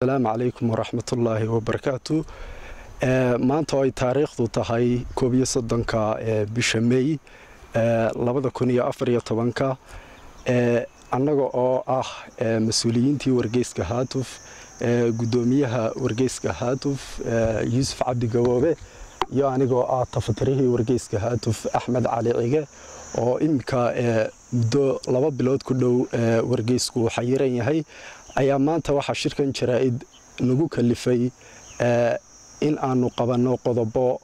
Asalaamu calaykum waraxmatullaahi wabarakaatu. Maanta oo ay taariikhdu tahay 31-ka bisha May 2014-ka, annaga oo ah mas-uuliyiintii wargeyska Haatuf, guddoomiyaha wargeyska Haatuf Yuusuf Cabdi Gaboobe iyo anigoo ah tafatirihii wargeyska Haatuf Axmed Cali Cige, oo iminka muddo 2 bilood ku dhow wargeysku xayiran yahay, ayaa maanta waxaa shirkan jaraa'id nagu kalifay in aanu qabanno qodobo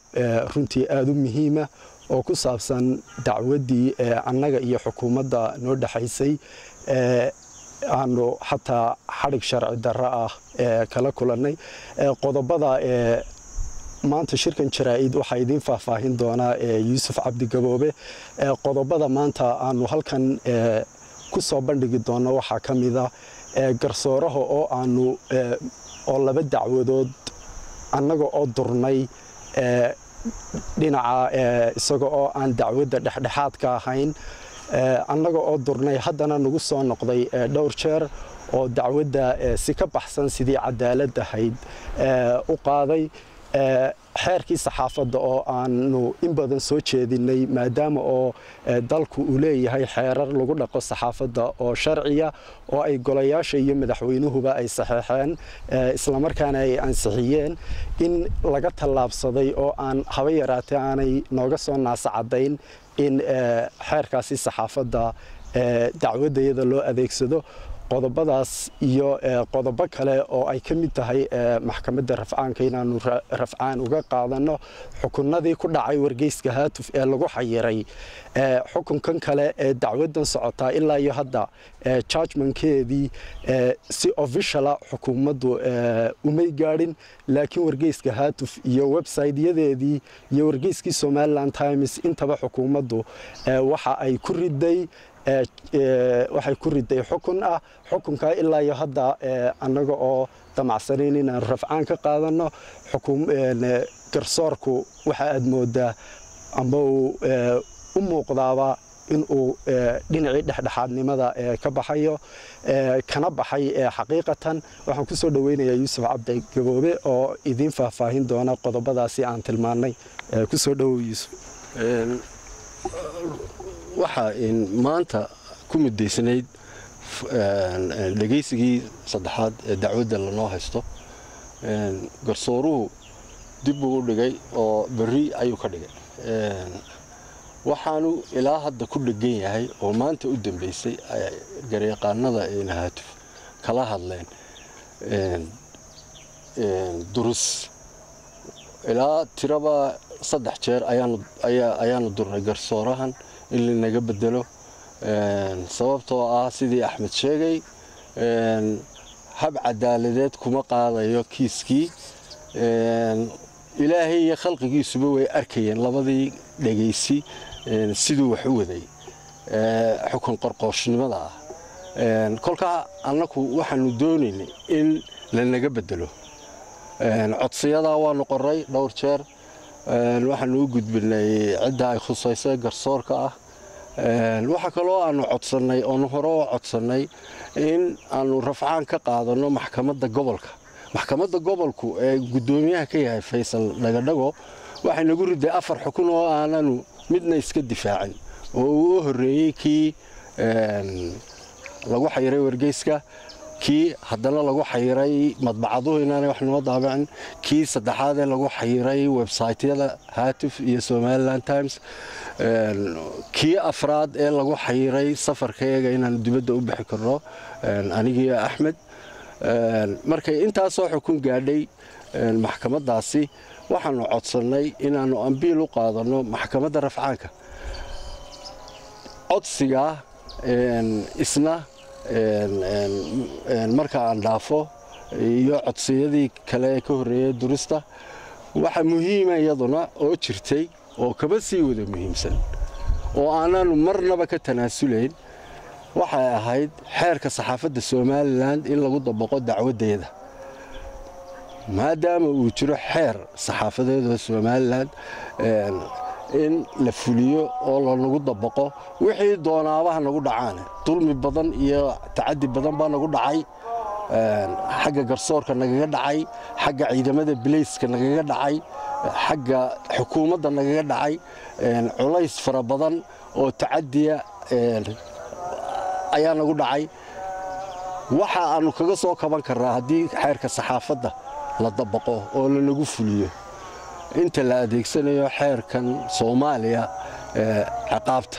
runtii aada u muhiima oo ku saabsan dacwaddii annaga iyo xukuumadda noo dhexaysay, aanu xataa xadhig sharci darro ah kala kulannay. Qodobada maanta shirkan jaraa'id waxaa idiin faahfaahin doonaa Yuusuf Cabdi Gaboobe. Qodobada maanta aanu halkan ku soo bandhigi doonno waxaa ka mid a garsooraha oo aanu oo 2 dacwadood annaga oo durnay dhinaca, isaga oo aan dacwadda dhexdhexaadka ahayn, annaga oo durnay haddana nagu soo noqday dhowr jeer oo dacwadda si ka baxsan sidii cadaalad ahayd u qaaday. Xeerkii saxaafadda oo aanu in badan soo jeedinay, maadaama oo dalku uu leeyahay xeerar lagu dhaqo saxaafadda oo sharciya oo ay golayaasha iyo madaxweynuhuba ay saxeexeen islamarkaana ay ansixiyeen, in laga tallaabsaday oo aan haba yaraatee aanay nooga soo naasacadayn in xeerkaasi saxaafadda dacwaddayada loo adeegsado. Qodobadaas iyo qodobo kale oo ay ka mid tahay maxkamadda rafcaanka inaanu rafcaan uga qaadanno xukunadii ku dhacay wargeyska Haatuf ee lagu xayiray, xukunkan kale ee dacwaddan socotaa ilaa iyo hadda judgmentkeedii si officiala xukuumaddu umay gaadhin, laakiin wargeyska Haatuf iyo website-yadeedii iyo wargeyskii Somaliland Times intaba xukuumaddu waxa ay ku riday, waxay ku riday xukun ah. Xukunkaa ilaa iyo hadda annaga oo damacsanayn inaanu rafcaan ka qaadanno, garsoorku waxa aad moodaa amba uu u muuqdaaba in uu dhinacii dhexdhexaadnimada ka baxayo, kana baxay xaqiiqatan. Waxaan ku soo dhoweynayaa Yuusuf Cabdi Gaboobe oo idiin faahfaahin doona qodobadaasi aan tilmaannay. Ku soo dhowow, Yuusuf. Waxaa maanta ku muddaysnayd dhegaysigii saddexaad ee dacwadda lanoo haysto. Garsooruhu dib buu u dhigay oo berri ayuu ka dhigay. Waxaanu ilaa hadda ku dhegan yahay oo maanta u dambeysay garyaqaanada Haatuf kala hadleen durus. Ilaa tiraba 3 jeer ayaanu durnay garsoorahan in lanaga bedelo, sababtoo ah sidii Axmed sheegay hab cadaaladeed kuma qaadayo kiiskii. Ilaahay iyo khalqigiisuba way arkayeen labadii dhegaysi siduu wax u waday xukun qorqooshnimada ah. Kolkaa annaku waxaanu doonaynay in lanaga bedelo. Codsiyadaa waanu qoray dhowr jeer, waxaanu u gudbinay cidda ay khusayso garsoorka ah. Waxaa kaloo aanu codsannay oonu hore oo codsannay in aanu rafcaan ka qaadanno maxkamadda gobolka. Maxkamadda gobolku ee guddoomiyaha ka yahay Faysal Dhagadhago waxay nagu riday 4 xukun oo aananu midna iska difaacin, oo uu u horreeyey kii lagu xayiray wargeyska, kii haddana lagu xayiray madbacaduhu inaanay wax noo daabicin, kii saddexaad ee lagu xayiray websaytyada Haatuf iyo Somaliland Times, kii afraad ee lagu xayiray safarkayaga inaanu dibadda u bixi karno anigiiyo Axmed. Markay intaasoo xukun gaadhay maxkamaddaasi, waxaanu codsannay inaannu ambiil u qaadanno maxkamadda rafcaanka. Codsigaa isna marka aan dhaafo iyo codsiyadii kale ee ka horreeyay durista, waxa muhiima iyaduna oo jirtay oo kaba sii wada muhiimsan oo aanaanu marnaba ka tanaasulayn waxay ahayd xeerka saxaafadda Somalilan in lagu dabaqo dacwaddeeda, maadaama uu jiro xeer saxaafadeeda Somalilan in la fuliyo oo lanagu dabaqo. Wixii doonaabaha nagu dhacaane, dulmi badan iyo tacadi badan baa nagu dhacay. Xagga garsoorka nagaga dhacay, xagga ciidamada bilayska nagaga dhacay, xagga xukuumadda nagaga dhacay, culays fara badan oo tacadiya ayaa nagu dhacay. Waxa aanu kaga soo kaban karnaa haddii xeerka saxaafadda la dabaqo oo lanagu fuliyo inta la adeegsanayo xeerkan Soomaaliya ciqaabta.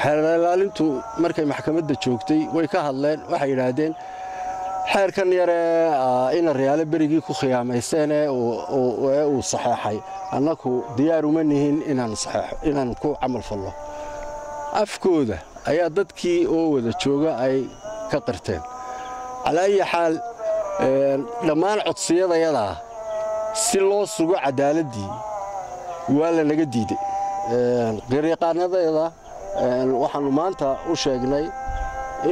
Xeer ilaalintu markay maxkamadda joogtay way ka hadleen, waxay yidhaahdeen xeerkan yaree ina Riyaale berigii ku khiyaamayseen ee uu saxeexay annaku diyaar uma nihin inaan saxeexo, inaan ku camal fallo. Afkooda ayaa dadkii oo wada jooga ay ka qirteen. Calaa ayi xaal, dhammaan codsiyadayadaa si loo sugo cadaaladdii waa lanaga diiday. Garyaqaanadeeda waxaannu maanta u sheegnay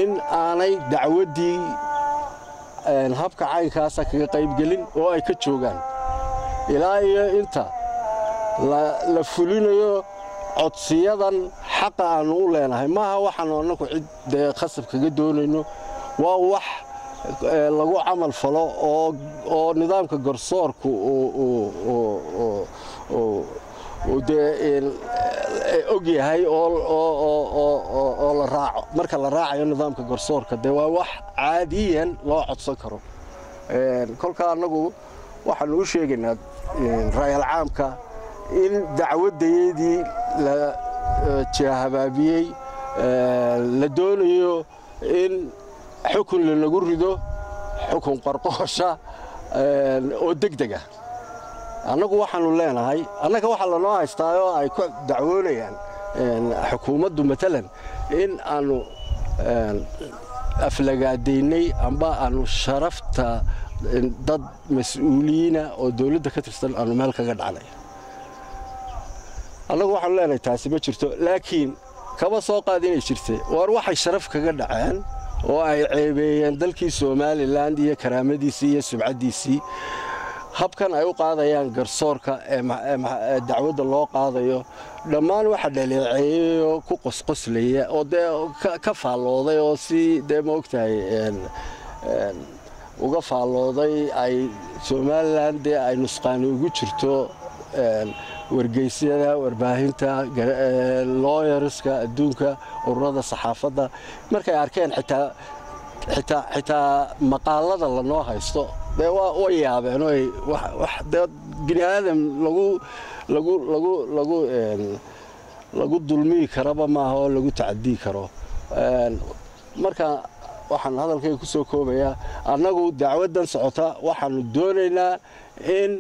in aanay dacwaddii habka caynkaasa kaga qaybgelin oo ay ka joogaan ilaa iyo inta la fulinayo codsiyadan xaqa aanu u leenahay. Maaha waxaanu annagu cid dee khasab kaga doonayno, waa wax lagu camal falo oo nidaamka garsoorku uu dee og yahay oo la raaco. Marka la raacayo nidaamka garsoorka dee waa wax caadiyan loo codsan karo. Kolka annagu waxaanu u sheegaynaa raayal caamka in dacwadayadii la jahabaabiyey, la doonayo in xukun lanagu rido, xukun qarqoosha oo degdeg ah. Annagu waxaanu leenahay annaga waxaa lanoo haystaa oo ay ku dacwoonayaan xukuumaddu matalan in aanu aflagaadaynay amba aanu sharafta dad mas-uuliyiina oo dowladda ka tirsan aanu meel kaga dhacnay. Annagu waxaanu leenahay taasi ma jirto, laakiin kaba soo qaad inay jirtay. Waar waxay sharaf kaga dhaceen oo ay ceebeeyeen dalkii Somaliland iyo karaamadiisii iyo sumcaddiisii. Habkan ay u qaadayaan garsoorka ee dacwadda loo qaadayo dhammaan waxa dhaleeceeyey oo ku qosqoslaya oo dee ka faallooday oo si dee ma ogtahay uga faallooday ay Somaliland dee ay nusqaani ugu jirto wargeysyada, warbaahinta, looyarska adduunka, ururada saxaafadda markay arkeen xitaa maqaalada lanoo haysto dee way yaabeen. Wax dee bini aadam lagu lagu lagu lagu lagu dulmiyi karaba maaha oo lagu tacadii karo. Marka waxaan hadalkayga ku soo koobayaa, annagu dacwaddan socota waxaanu doonaynaa in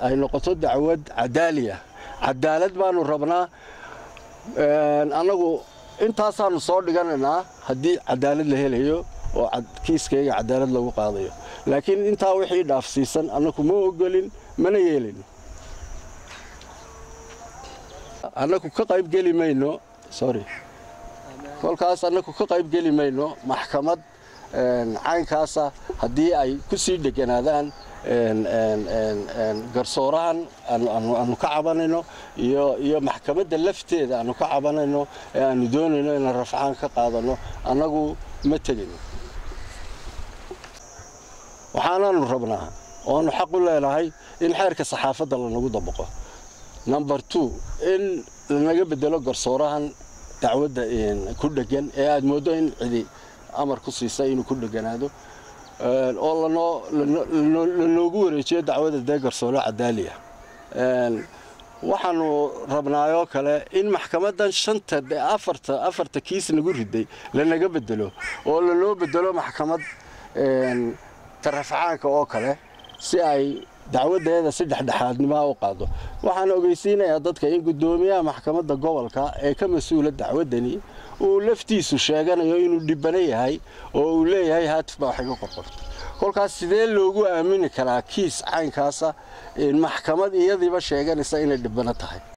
ay noqoto dacwad cadaaliya. Cadaalad baanu rabnaa annagu, intaasaanu soo dhiganaynaa haddii cadaalad la helayo oo kiiskayga cadaalad lagu qaadayo. Laakiin intaa wixii dhaafsiisan annagu ma ogolin mana yeelayno, annagu ka qaybgeli mayno. Sorry, kolkaas annagu ka qaybgeli mayno maxkamad caynkaasa haddii ay ku sii dheganaadaan garsoorahan aanu ka cabanayno iyo maxkamadda lafteeda aanu ka cabanayno ee aanu doonayno inaan rafcaan ka qaadano. Annagu ma tegayno. Waxaanaanu rabnaa oonu xaq u leenahay in xeerka saxaafadda lanagu dabaqo. Number 2, in lanaga bedelo garsoorahan dacwadda ku dhegan ee aad mooddo in cidi amar ku siisay inuu ku dheganaado oo lanoogu wareejiyo dacwadda dee garsoore cadaaliya. Waxaanu rabnaayoo kale in maxkamaddan shanta afarta kiis nagu riday lanaga bedelo oo lanoo bedelo maxkamad tarafcaanka oo kale si ay dacwadeeda si dhexdhexaadnimaa u qaado. Waxaan ogeysiinayaa dadka in guddoomiyaha maxkamadda gobolka ee ka mas-uula dacwaddani uu laftiisu sheeganayo inuu dhibano yahay oo uu leeyahay haatif baa wax iga qorqorta. Kolkaas sidee loogu aamini karaa kiis caynkaasa maxkamad iyadiiba sheeganaysa inay dhibano tahay?